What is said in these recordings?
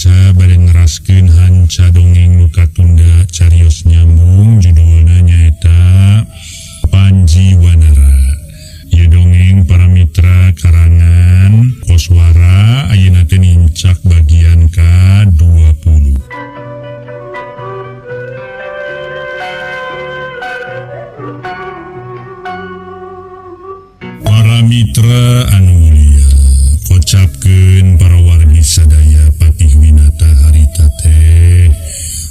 Pamirsa bade neraskeun hanca dongeng nu katunda carios nyambung judulna nyaeta Panji Wanara. Ieu dongeng para mitra karangan Koswara ayeuna teh nincak bagian ka-20. Para mitra anu mulia, kocapkeun para wargi sadaya Patih Winata harita teh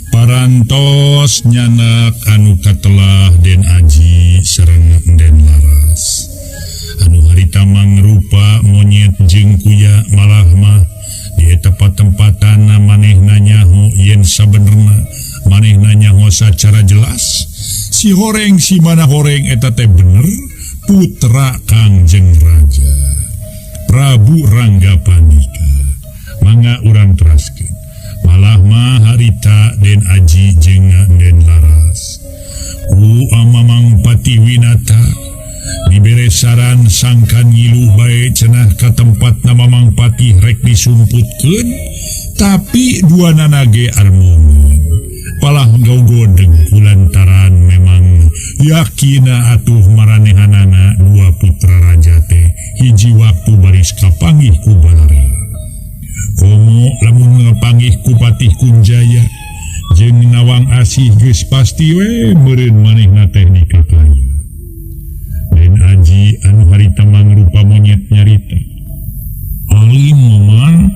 parantos nyanak anu katelah Den Aji sareng Den Laras. Anu harita mangrupa monyet jeung kuya malah mah di eta patempatan manehna nyaho yen sabenerna manehna nyaho sacara jelas si horeng si mana horeng eta teh bener putra Kangjeng Raja Prabu Rangga Pandika. Mangga urang teraskeun. Malah mah harita Den Aji jeung Den Laras ku Amamang Patih Winata dibere saran sangkan ngilu bae cenah ka tempatna Mamang Patih rek disumputkeun, tapi dua nanage armungan palah gogodeng kulantaran memang yakina atuh maranehanana dua putra raja teh hiji waktu baris kapanggih ku balarea. Komo lamun ngapanggih ku Patih Kunjaya jeung Nawang Asih geus pasti we meureun manehna teh nikah kaya. Den Aji anu harita mangrupa monyet nyarita, alim Mamang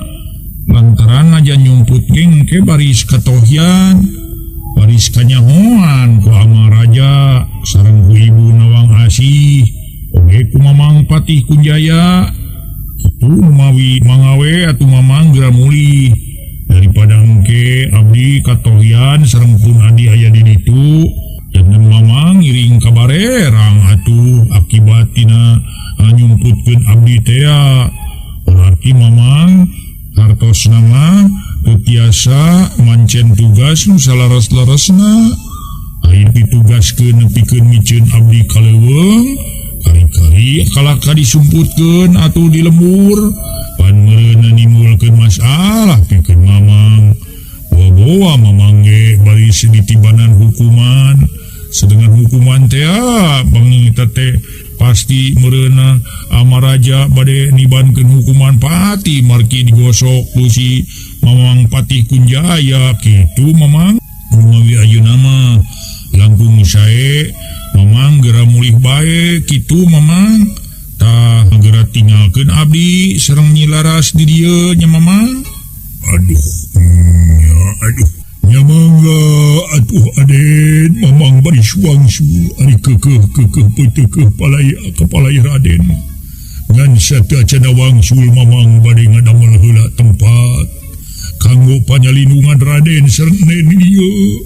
lantaran aja nyumput geng ke baris katohyan baris kanyahoan ku ama raja sareng ku ibu Nawang Asih oge ku Mamang Patih Kunjaya. Kitu mawi mangawe atuh Mamang geura mulih daripada engke abdi katohyan sareng pun adi aya di ditu. Dan Mamang ngiring kabarerang atuh akibat tina nyumputkeun abdi tea. Berarti Mamang hartosna mah teu tiasa mancen tugas nu salaras-larasna. Ari ditugaskeun nepikeun miceun abdi ka leuweung, kari-kari kalaka disumputkeun atuh di lembur. Pan meureunna nimbulkeun masalah pikeun Mamang. Boa-boa Mamang ge baris ditibanan hukuman. Sedangkan hukuman teh bangita teh pasti meureunna amaraja bade nibankeun hukuman pati marki digosok ku si Mamang Patih Kunjaya kitu Mamang. Mawi ayeuna mah langkung sae Mamang geura mulih bae kitu Mamang. Tah geura tinggalkeun abdi sareng Nyi Laras di dieu nya Mamang. Aduh nya aduh nya mangga atuh Aden. Mamang bari suangsu ari keukeuh keukeuh peuteukeuh palai kepalai Raden. Ngan sateuacanna wangsul Mamang bade ngadamel heula tempat kanggo panyalindungan Raden sareng Den dieu.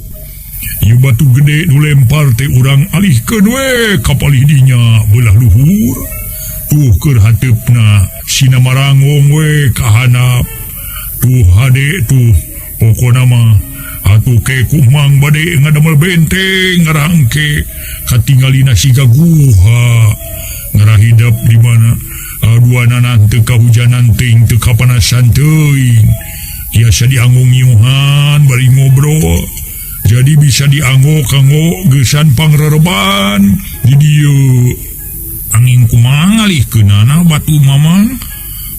Ieu batu gede nu lempar teh urang alihkeun we ka palih dinya beulah luhur. Tuh keur hateupna sina marangong we ka handap. Tuh hade tuh pokona mah atuh ke kumang bade ngadamel benteng ngarangke katingalina siga guha ngarahidap di mana dua nanan teu kahujanan teuing teu kapanasan teuing tiasa dianggo ngiuhan bari ngobrol jadi bisa dianggo kanggo geusan pangrereban di dieu. Angin kumaha ngalihkeunana batu Mamang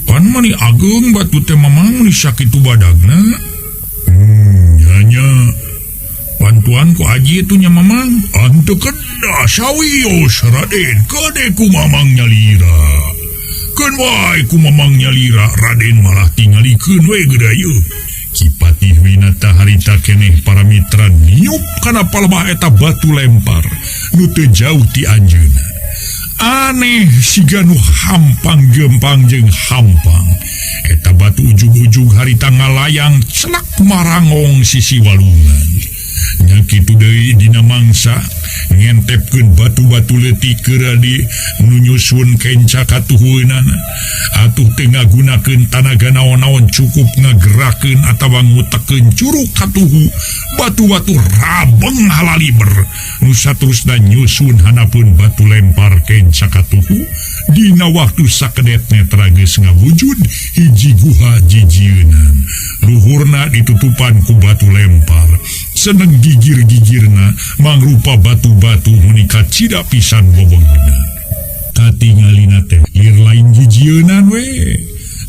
pan mani ageung batu teh Mamang meni sakitu badagna. Nya bantuan ku Aji itu nya Mamang. Ante kedah sawios Raden kade ku Mamang nyalira. Keun wae ku Mamang nyalira Raden malah tingalikeun we geura ieu. Ki Patih Winata harita keneh para mitra niup kana palebah eta batu lempar nu teu jauh ti anjeunna. Aneh siga nu hampang gempang jeung hampang. Eta batu ujug-ujug harita ngalayang celak marangong sisi walungan. Nya kitu deui dina mangsa ngentepkeun batu-batu leutik keur di nu nyusun kenca katuhueunana. Atuh teu ngagunakeun tanaga naon-naon cukup ngagerakeun atawa ngutekeun curug katuhu. Batu-batu rabeng halaliber nu saterusna nyusun hanapun batu lempar kenca katuhu. Dina waktu sakedet netra geus ngawujud hiji guha jijieunan. Luhurna ditutupan ku batu lempar. Seneng gigir-gigirna mangrupa batu-batu meuni kacida pisan bobongna. Katingalina teh lir lain jijieunan we.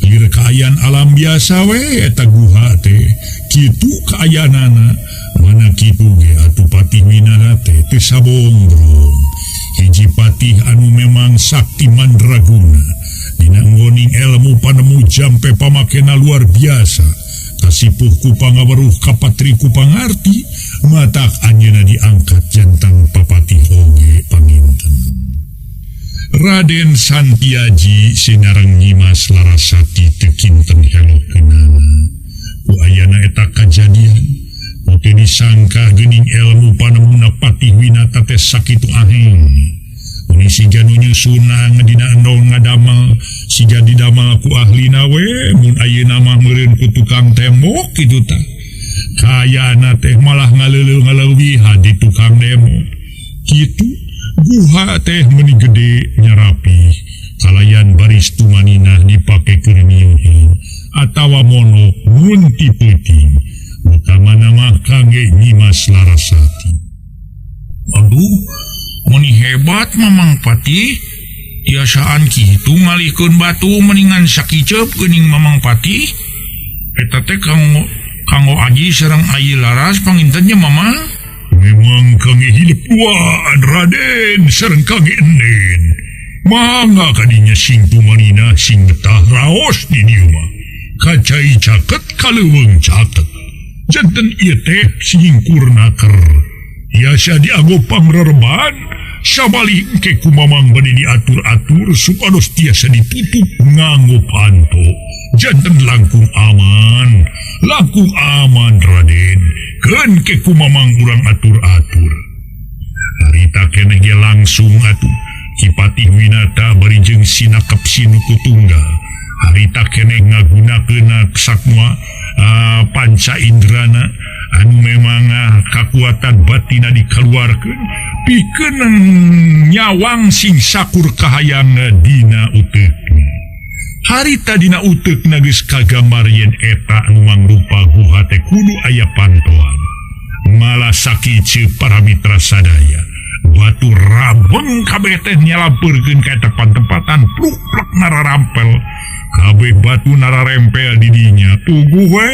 Lir kaayaan alam biasa we eta guha teh. Kitu kaayaanana mana kitu ge atuh Patih Winata teh teu sabongbrong. Hiji patih anu memang sakti mandraguna. Dina nggoning ilmu panemu jampe pamakena luar biasa. Kasipuh ku pangaweruh kapatri ku pangarti, matak anjeunna diangkat jantan papatih oge panginten. Raden Santiaji sinareng Nyimas Larasati teu kinten helokeunana. Ku ayana eta kajadian, teu disangka geuning ilmu panemuna Patih Winata teh sakitu aheng. Muni siga nu nyusunna dina endong ngadamel, siga didamel ku ahlina we, mun ayeuna mah meureun ku tukang tembok kitu tah. Kaayana teh malah ngaleuleung-ngaleuwihan di tukang demo. Kitu guha teh meuni gede nyarapi, kalayan baris tumaninah dipake keur miuhan atawa monok mun ti peuting. Utamana mah kangge Nyimas Larasati. Aduh, meni hebat Mamang Patih. Tiasaan kitu ngalihkeun batu mendingan sakiceup geuning Mamang Patih. Eta teh kanggo Aji sareng Ayi Laras pangintennya Mamang. Memang kangge hidup duaan Raden sareng kangge Enen. Mangga kadinya sing tumanina sing betah raos di dieu mah. Kacai caket kaleuweung caket. Janten ieu teh singkurna ker. Biasa dianggo pangrereban, sabalih engke ku Mamang bade diatur-atur supados tiasa ditutup nganggo panto. Janten langkung aman, langkung aman Raden. Keun ke ku Mamang urang atur-atur. Harita keneh ge langsung atuh. Ki Patih Winata bari jeung sinakep sinuku tunggal. Harita keneh ngagunakeun sakmoa panca indrana anu memang kakuatan batina dikaluarkeun pikeun nyawang sing sakur kahayang dina uteukna. Harita dina uteukna geus kagambar yen eta anu mangrupa guha teh kudu aya pantoan. Malah sakieu para mitra sadaya. Batu rabeng kabeh teh nyalampeurkeun ka eta pantempatan pluk-pluk nararampel. Kabeh batu nararempel di dinya puguh we.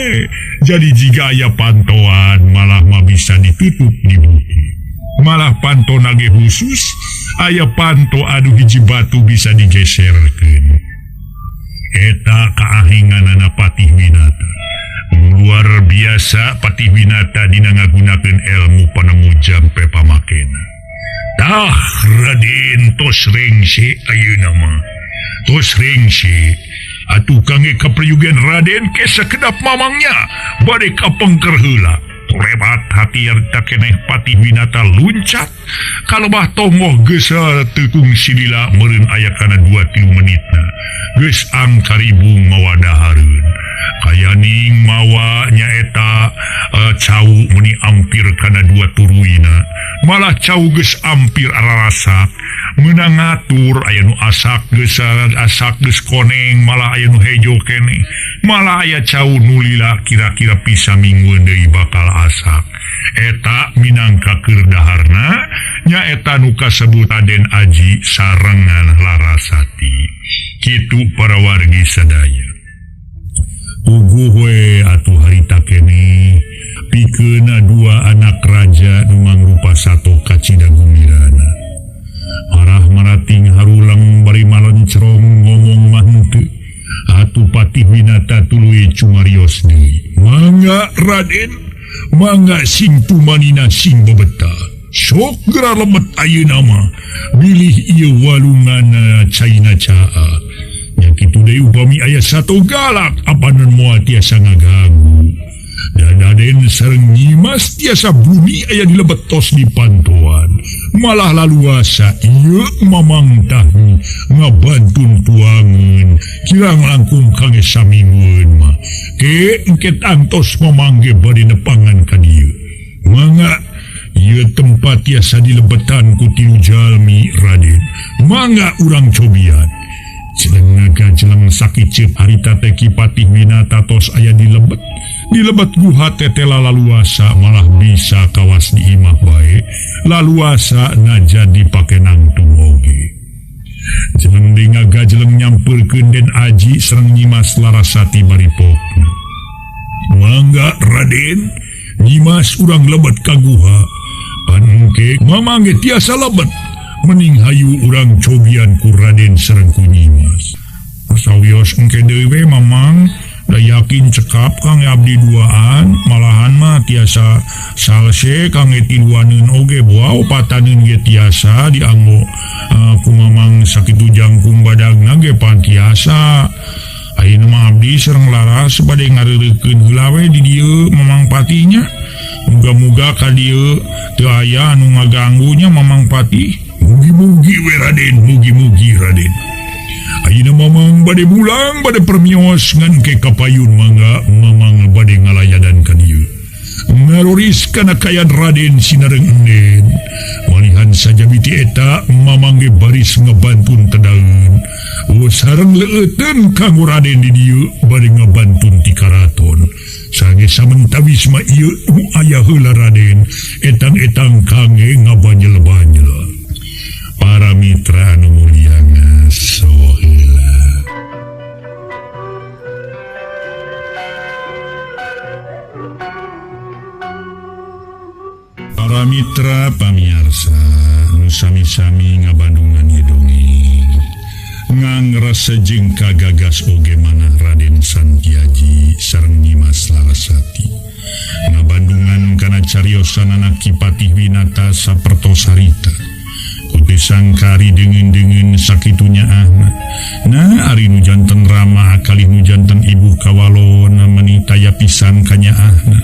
Jadi jika aya pantoan malah mah bisa ditutup di bukit. Malah panto nage khusus aya panto anu hiji batu bisa digeserkeun. Eta kaahenganana Patih Winata. Luar biasa Patih Winata dina ngagunakeun ilmu panemu jampe pamakena. Tah Raden tos rengse ayeuna mah. Tos rengse. Atuh kangge kaprayugian Raden ke sakedap mamangnya bade kapengker heula. Torebat hati harita keneh Patih Winata luncat kalebah tonggoh geus teu kungsi lila meureun aya kana 2-3 menitna. Geus angkaribung mawa dahareun. Kayaning mawa nyaeta cau meuni ampir kana 2 turuina. Malah cau geus ampir ararasak. Meunang ngatur aya nu asak geus asak geus koneng malah aya nu hejo keneh. Malah aya cau nu lila kira-kira pisa minggueun deui bakal asak. Eta minangka keur daharna nyaeta nu kasebut Raden Aji sarengan Larasati. Kitu para wargi sadaya. Puguh we atuh harita keneh pikeuna dua anak raja nu mangrupa sato kacida gumirana. Arah marating harulang bari malencrong ngomong mah henteu. Atuh Patih Winata tuluy cumarios deui. Mangga Raden, mangga sing tumanina sing bebetah. Sok geura lemet ayeuna mah. Bilih ieu walungan caina caa. Nya kitu deui upami aya sato galak apaneun moal tiasa ngaganggu. Dan Raden sareng Nyimas tiasa bumi aya di lebet tos di pantoan. Malah laluasa ieu Mamang tahi ngabantun tuangeun kirang langkung kangge saminggueun mah. Ke engke antos Mamang ge bade nepangan ka dieu. Mangga ieu tempat tiasa dilebetan ku tilu jalmi Raden. Mangga urang cobian. Cenah Ngagajeleng sakiceup harita teh Ki Patih Winata tos aya di lebet. Di lebet guha teh laluasa malah bisa kawas di imah bae, laluasa najan dipake nangtung oge. Jeleng deui ngagajeleng nyampeurkeun Den Aji sareng Nyimas Larasati bari pokna. Mangga Raden, Nyimas urang lebet ka guha. Pan engke mamang ge tiasa lebet. Mening hayu urang cobian ku Raden sareng ku Nyimas. Sawios engke deui we mamang, da yakin cekap kang abdi duaan, malahan mah tiasa salse kang tiluaneun oge boa opataneun ge tiasa dianggo ku mamang sakitu jangkung badagna ge pan tiasa. Ayeuna mah abdi sareng Laras bade ngareureukkeun heula we di dieu mamang patinya. Muga-muga ka dieu teu aya anu ngaganggunya mamang patih. Mugi-mugi we Raden, mugi-mugi Raden. Ayeuna mamang bade mulang bade permios ngan ke kapayun mangga mamang bade ngalayadan ka dieu. Ngaroris kana kayan Raden sinareng enden. Malihan saja biti eta mamang ge baris ngebantun tedaeun. Sareng leueuteun kanggo Raden di dieu bade ngebantun ti karaton. Sange samentawis mah ieu nu aya heula Raden, etang-etang kangge ngabanyel-banyel. Para mitra anu mulia ngaso heula. Para mitra pamiarsa nu sami-sami ngabandungan ieu dongeng. Ngangrasa jeung kagagas oge manah Raden Santiaji sareng Nyimas Larasati. Ngabandungan kana cariosanana Ki Patih Winata sapertos harita. Kutu sangkari deungeun-deungeun sakitunya ahna. Nah ari nu janten rama kalih nu janten ibu kawalona meuni taya pisan kanyaahna.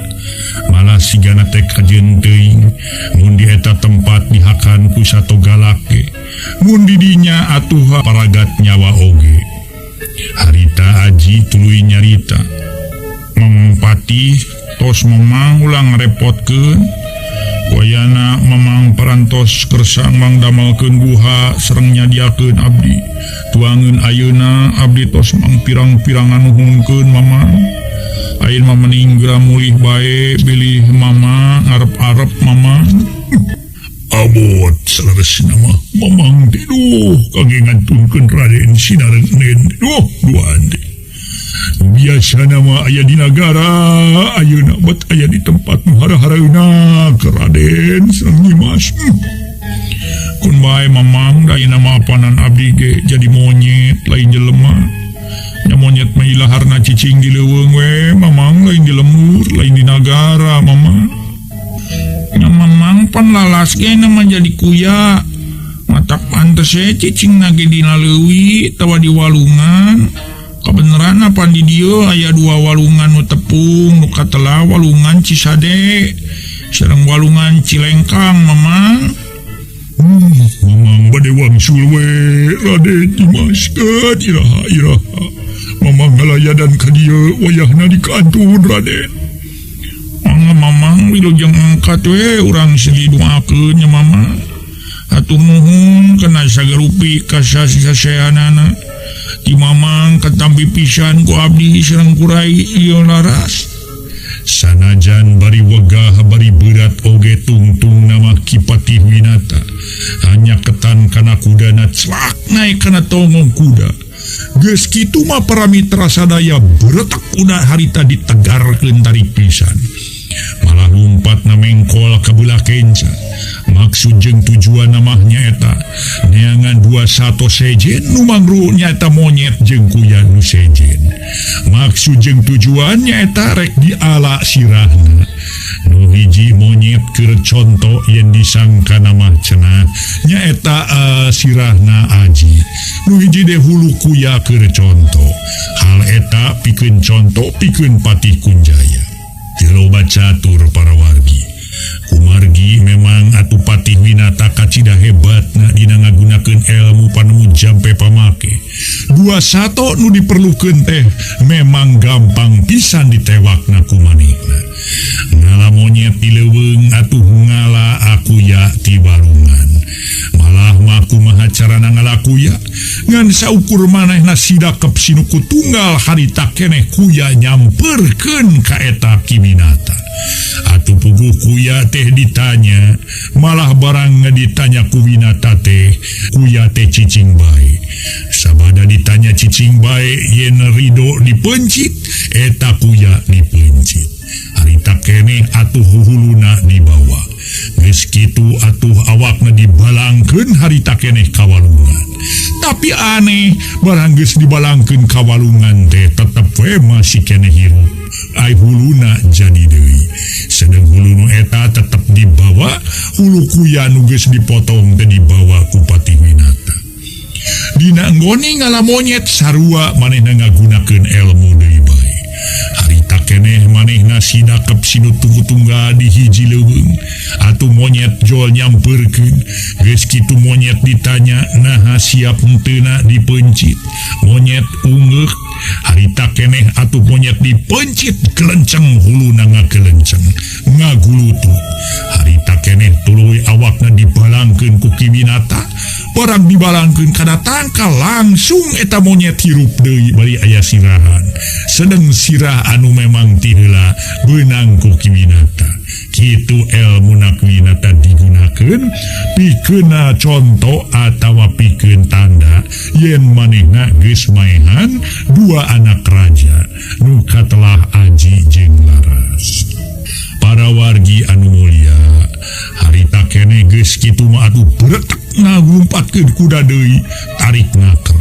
Malah sigana teh kajeun teuing mun di eta tempat dihakan ku sato galak ge. Mun di dinya atuh paragat nyawa oge. Harita Aji tuluy nyarita. Mamang Patih tos memang ulah ngarepotkeun. Wayana mamang parantos kersang mangdamelkeun guha sareng nyadiakeun abdi. Tuangeun ayeuna abdi tos mang pirang-pirangan nuhunkeun mamang. Ayeuna mah mending geura mulih bae bilih mama ngarep-arep mamang. Abot saleresna mah mamang teh duh kangge ngantunkeun Raden sinareng nen duh duaan teh. Biasana mah aya di nagara ayeuna bet aya di tempat nu hara-haraeuna ke Raden sareng Nyimas. Kun bae mamang da ayeuna mah apanan abdi ge jadi monyet lain jelema. Nya monyet mah ilaharna cicing di leuweung we mamang lain di lembur lain di nagara mamang. Nya mamang pan lalas ge na mah jadi kuya. Matak pantes we cicing na ge dina leuwi tawa di walungan. Kabeneran apa di dieu aya dua walungan nu tepung nu katela walungan Cisade sareng walungan Cilengkang mamang. Mamang bade wangsul we Raden Nyimas kat iraha iraha. Mamang ngalayadan ka dieu wayahna dikantun Raden. Mangga mamang wilujeng angkat we urang segi doakeun nya mamang. Hatur nuhun kana sagarupi kasasi-saseanana. Ti mamang katampi pisan ku abdi sareng kurai ieu Laras. Sanajan bari wegah bari berat oge tungtung nama Ki Patih Winata. Hanya ketan kana kudana celak naik kana tonggong kuda. Geus kitu mah para mitra sadaya beretak kuda harita ditegarkeun tarik pisan. Malah lumpat na mengkol ka belah kenca. Maksud jeung tujuan mah nyaeta neangan dua sato sejen nu mangru nyaeta monyet jeung kuya nu sejen. Maksud jeung tujuan nyaeta rek diala sirahna. Nu hiji monyet keur conto yen disangka mah cenah nyaeta sirahna Aji. Nu hiji deh hulu kuya keur conto. Hal eta pikeun conto pikeun Patih Kunjaya. Loba catur para wargi. Kumargi memang atuh Patih Winata kacida hebatna dina ngagunakeun ilmu panemu jampe pamake. Dua sato nu diperlukeun teh memang gampang pisan ditewakna ku manehna. Ngala monyet di leuweung atuh ngala akuya ti walungan. Malah mah kumaha carana ngala kuya ngan saukur manehna sidakep sinuku tunggal harita keneh kuya nyamperkeun ka eta Ki Winata. Atuh puguh kuya teh ditanya, malah barang ditanya ku Winata teh kuya teh cicing bae. Sabada ditanya cicing bae yen rido dipencit eta kuya dipencit. Harita keneh atuh huluna dibawa. Geus kitu atuh awakna dibalangkeun harita keneh ka walungan. Tapi aneh, barang geus dibalangkeun ka walungan teh tetep we masih keneh hirup. Ai huluna jadi deui. Sedeng hulu nu eta tetep dibawa, hulu kuya nu geus dipotong teh dibawa ku Patih Winata. Dina nggone ngala monyet sarua manehna ngagunakeun elmu deui bae. Harita keneh manehna sidakep sinutuku tunggal di hiji leuweung. Atuh monyet jol nyamperkeun. Geus kitu monyet ditanya naha siap henteuna dipencit. Monyet ungeuk. Harita keneh atuh monyet dipencit kelenceng huluna ngakelenceng ngagulutuk. Harita keneh tuluy awakna dibalangkeun ku Ki Winata. Barang dibalangkeun kana tangkal langsung eta monyet hirup deui bari aya sirahan. Sedeng sirah anu memang ti heula beunang ku Ki Winata. Kitu elmuna Ki Winata digunakeun pikeunna conto atawa pikeun tanda yen manehna geus maehan dua anak raja nu katelah Aji jeung Laras. Para wargi anu mulia, harita keneh geus kitu mah atuh bretek ngagumpatkeun kuda deui tarik ngaker.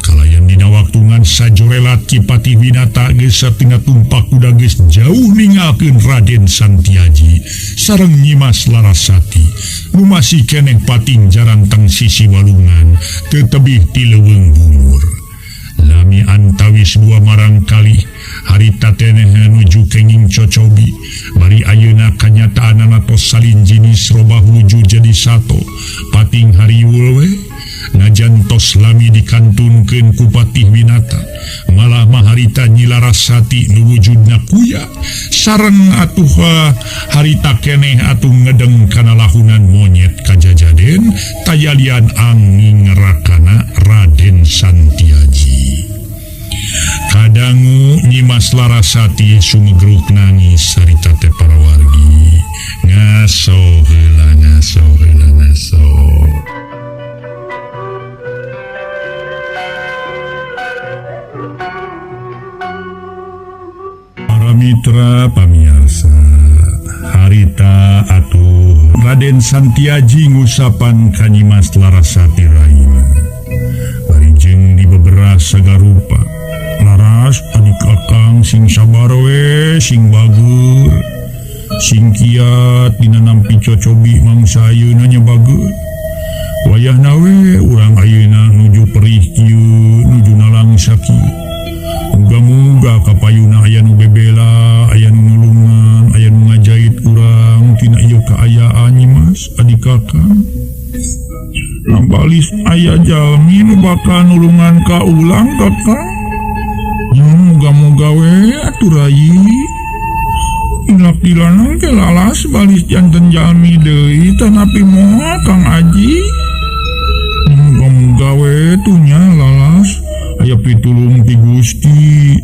Kalayan dina waktu ngan sajorelat Ki Patih Winata geus satina tumpak kuda geus jauh ninggalkeun Raden Santiaji sareng Nyimas Larasati nu masih keneh pating jaranteng sisi walungan teu tebih ti leuweung bungur. Lami antawis dua marang kali harita teneh nuju kenging cocobi bari ayeuna kanyataanana tos salin jinis robah wujud jadi sato pating hariwul we najan tos lami dikantunkeun ku Patih Winata. Malah mah harita Nyi Larasati nu wujudna kuya sareng atuh harita keneh atuh ngedeng kana lahunan monyet kajajaden tayalian angin rakana Raden Santiaji. Kadangu Nyimas Larasati sumegruk nangis harita teh para wargi. Ngaso heula ngaso heula ngaso. Para mitra pamiarsa, harita atuh Raden Santiaji ngusapan ka Nyimas Larasati raina. Bari jeung dibeberas sagarupa. Laras adik akang sing sabar we, sing bager, sing kiat dina nampi cocobi mangsa ayeuna nya bager. Wayahna we urang ayeuna nuju perih kieu, nuju nalangsa kieu. Muga-muga kapayuna aya nu bebela, aya nu nulungan, aya nu ngajait urang tina ieu kaayaan Nyimas adik kakang. Lambalis aya jalmi nu bakal nulungan ka ulang kakang. Muga-muga we atuh rai. Ilak dilanang ke lalas balis janten jalmi deui tanapi moal Kang Aji. Muga-muga we tuh nya lalas aya pitulung ti Gusti.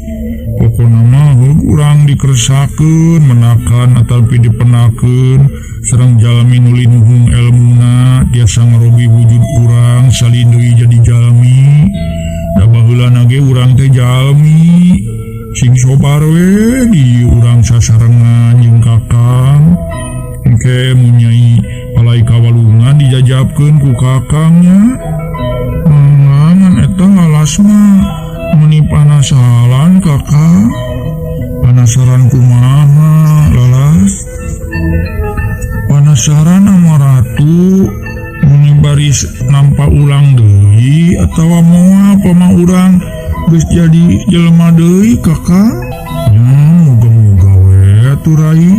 Pokona mah urang dikersakeun menakan atawi dipenakeun sareng jalmi nu linuhung elmuna tiasa ngarobi wujud urang salin deui jadi jalmi. Da baheulana ge urang teh jalmi. Sing sobar we di urang sasarengan jeung kakang. Engke mun nyai palai ka walungan dijajabkeun ku kakangnya. Ngan eta lalas mah meuni panasaran kakak. Panasaran kumaha lalas? Panasaran sama ratu muni baris nampa ulang deui atawa moal pama urang geus jadi jelema deui kakak. Nya muga-muga we atuh rai.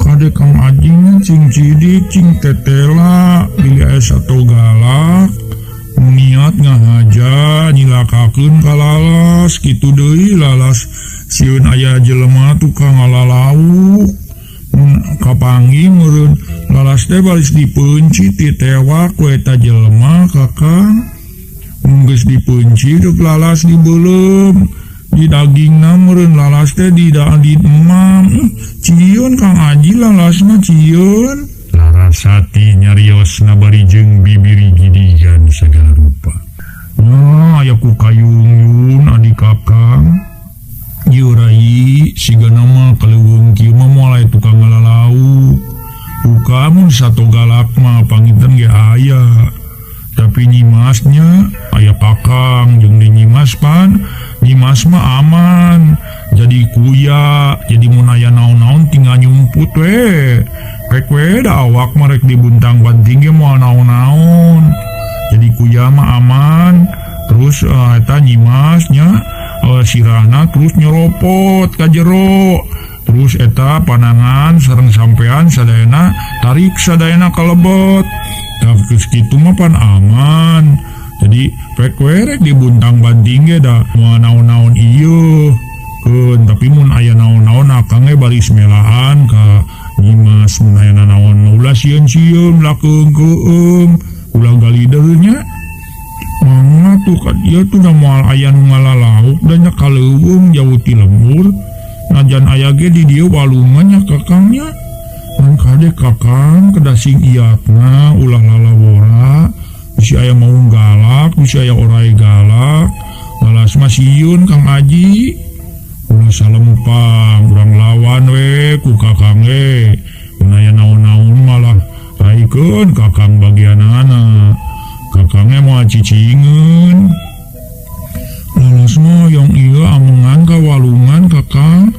Kade Kang Ajing cing cidik cing tetela bilih aya sato galak niat ngahaja nyilakakeun ka lalas kitu deui lalas Sieun aya jelema tukang ngalalauk. Mun kapanggih meureun lalas teh baris dipeunci titewak ku eta jelema Kakang. Mun geus dipeunci deuk lalas dibeuleum. Di dagingna meureun lalas teh di emam. Cieun Kang Aji lalas mah cieun. Larasati nyariosna bari jeung bibiri gidigan sagala rupa. Nah, aya ku kayung adi Kakang. Ieu rai sigana mah kaleuweung kieu mah moal aya tukang ngalalauk. Uka mun sato galak mah panginten ge aya. Tapi nyimasnya aya Kakang jeung di nyimas pan, nyimas mah aman. Jadi kuya, jadi mun aya naon-naon tinggal nyumput we. Rek we da awak mah rek dibuntang-banting ge moal naon-naon. Jadi kuya mah aman. Terus eta nyimasnya sirahna terus nyeropot ka jero. Terus eta panangan sareng sampean sadayana tarik sadayana ka lebet. Tah geus kitu mah pan aman. Jadi rek we rek dibuntang-banting ge da moal naon-naon ieu. Keun tapi mun aya naon-naon akang ge baris melaan ka nyimas mun aya naon ulah sieun-sieun lakeung-keung ulah galideurnya. Mangga tuh ka dieu tuh da moal aya nu ngalalauk da nya kaleuweung jauh ti lembur. Najan aya ge di dieu walungan nya Kakangnya. Mun kade Kakang kedah sing iatna ulah lalawora. Bisi aya maung galak, bisi aya orai galak. Lalas mah sieun Kang Aji. Ulah salempang, urang lawan we ku Kakang ge. Mun aya naon-naon malah raikeun Kakang bagianana. Kakangnya moal cicingeun. Lalas mah yang ieu amengan ka walungan Kakang.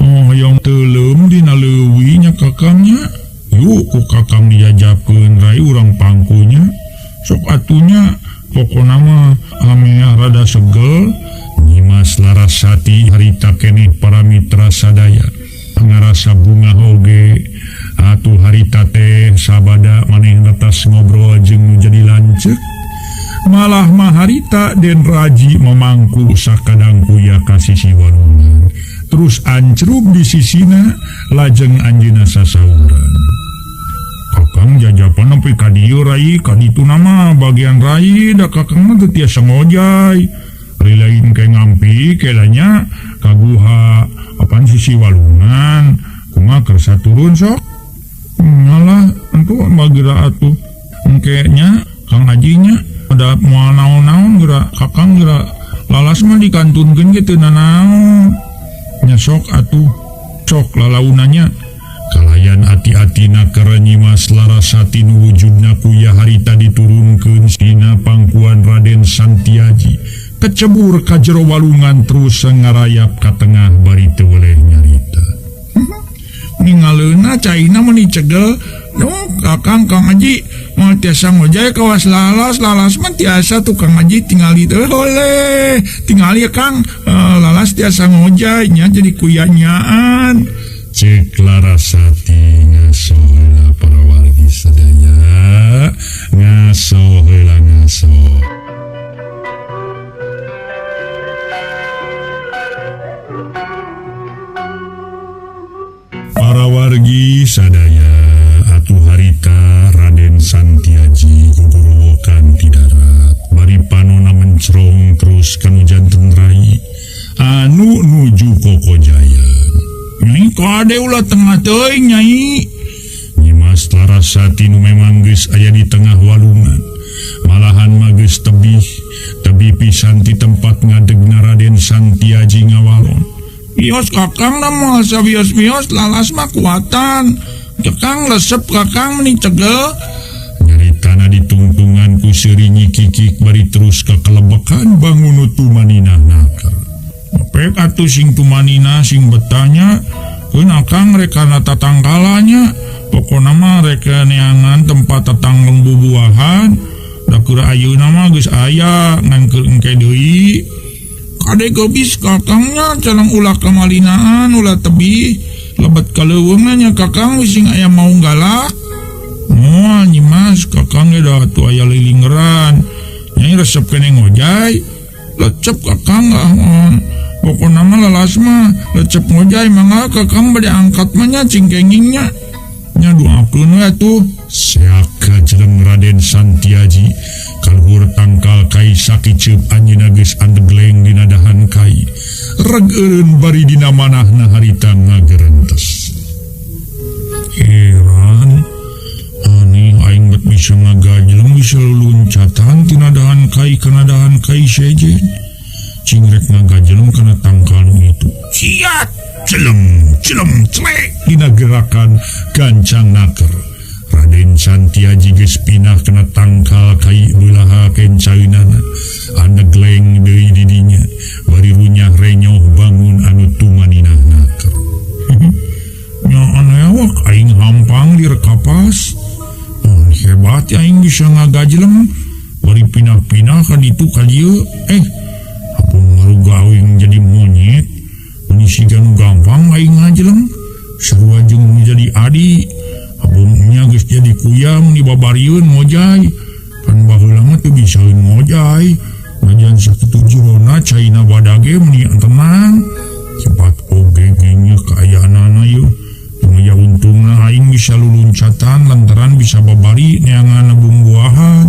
Oh, yang teuleum dina leuwi nya Kakangnya. Yuk ku Kakang dijajabkeun rai urang pangkunya. Sok atunya pokona mah ame rada segel. Nyimas Larasati harita keneh para mitra sadaya. Ngarasa bunga oge. Atuh harita teh sabada maneh netas ngobrol jeung nu jadi lanceuk. Malah mah harita Den Raji memangku sakadang kuya ka sisi walungan. Terus ancrub di sisina lajeng anjeunna sasauran. Kakang jajapan nepi ka dieu rai, ka ditu nama bagian rai da Kakang mah teu tiasa ngojay. Ari lain ke ngampi kelanya ka guha apaan sisi walungan. Kumaha kersa turun sok? Ngalah entu bageura atuh. Engke nya Kang Hajinya ada moal naon-naon geura Kakang geura lalas mah dikantunkeun ge teu nanaon. Nya sok atuh sok lalaunanya. Kalayan ati-atina keur Nyimas Larasati nu wujudna kuya harita diturunkeun dina pangkuan Raden Santiaji. Kecebur ka jero walungan terus ngarayap ka tengah bari teu weleh nyarita. Ningaleuna caina meni cegel. No, Kakang Kang Haji moal tiasa ngojay kawas lalas, lalas mah tiasa tukang haji tingali teh oleh. Tingali ya Kang, lalas tiasa ngojay nya jadi kuyanyaan. Cek Larasati ngaso heula para wargi sadaya, ngaso heula ngaso. Para wargi sadaya, atuh harita Raden Santiaji gugurwokan ti darat bari panona mencrong terus kanu janten rai anu nuju Kokojayan. Nyai kade ulah tengah teuing nyai. Nyimas Larasati nu memang geus aya di tengah walungan. Malahan mah geus tebih, tebih pisan ti tempat ngadegna Raden Santiaji ngawalon. Bios Kakang da moal sabios-bios lalas mah kuatan. Kakang lesep Kakang meni cegel. Nyaritana ditungtungan ku seuri Nyi Kikik bari terus ka kelebekan bangun tumaninah naker. Pek atuh sing tumanina sing betahnya. Keun Akang rek kana tatangkalanya. Pokona mah rek neangan tempat tatanggang bubuahan. Da keur ayeuna mah geus aya ngan keur engke deui. Kade gobis Kakangnya calang ulah kamalinaan ulah tebih lebet kaleuweungna nya Kakang sing aya mau galak. Moal Nyimas Kakang ge da atuh aya lilingeran. Nyai resep keneh ngojay. Lecep Kakang pokona mah lelas mah lecep ngojay mangga Kakang bade angkat mah nya cingkengingnya. Nya doakeun we atuh. Seak kajeleng Raden Santiaji kaluhur tangkal kai sakiceup anjeunna geus andegleng dina dahan kai. Reg eureun bari dina manahna harita ngagerentes. Heran aneh aing bet bisa ngagajleng bisa luluncatan tina dahan kai kana dahan kai sejen. Cing rek ngagajleng kana tangkal nu itu. Ciat celeng celeng celek dina gerakan gancang naker. Raden Santiaji geus pinah kana tangkal kai beulaha kencaeunana. Anegleng deui di dinya bari runyah renyoh bangun anu tumaninah naker. Nya aneh awak aing hampang direkapas. Hebat aing bisa ngagajleng bari pinah-pinah ka ditu ka dieu. Ampun ngaruga aing jadi monyet. Meni siga nu gampang aing ngajleng. Sarua jeung nu jadi adi. Abungnya geus jadi kuyang dibabarieun ngojay. Pan baheula mah teu bisaeun ngojay. Najan sakitu jerona caina badage meni tenang. Cepat oge geunya kaayaanana yeuh. Aya untungna aing bisa luluncatan lantaran bisa babari neangan bumbuahan.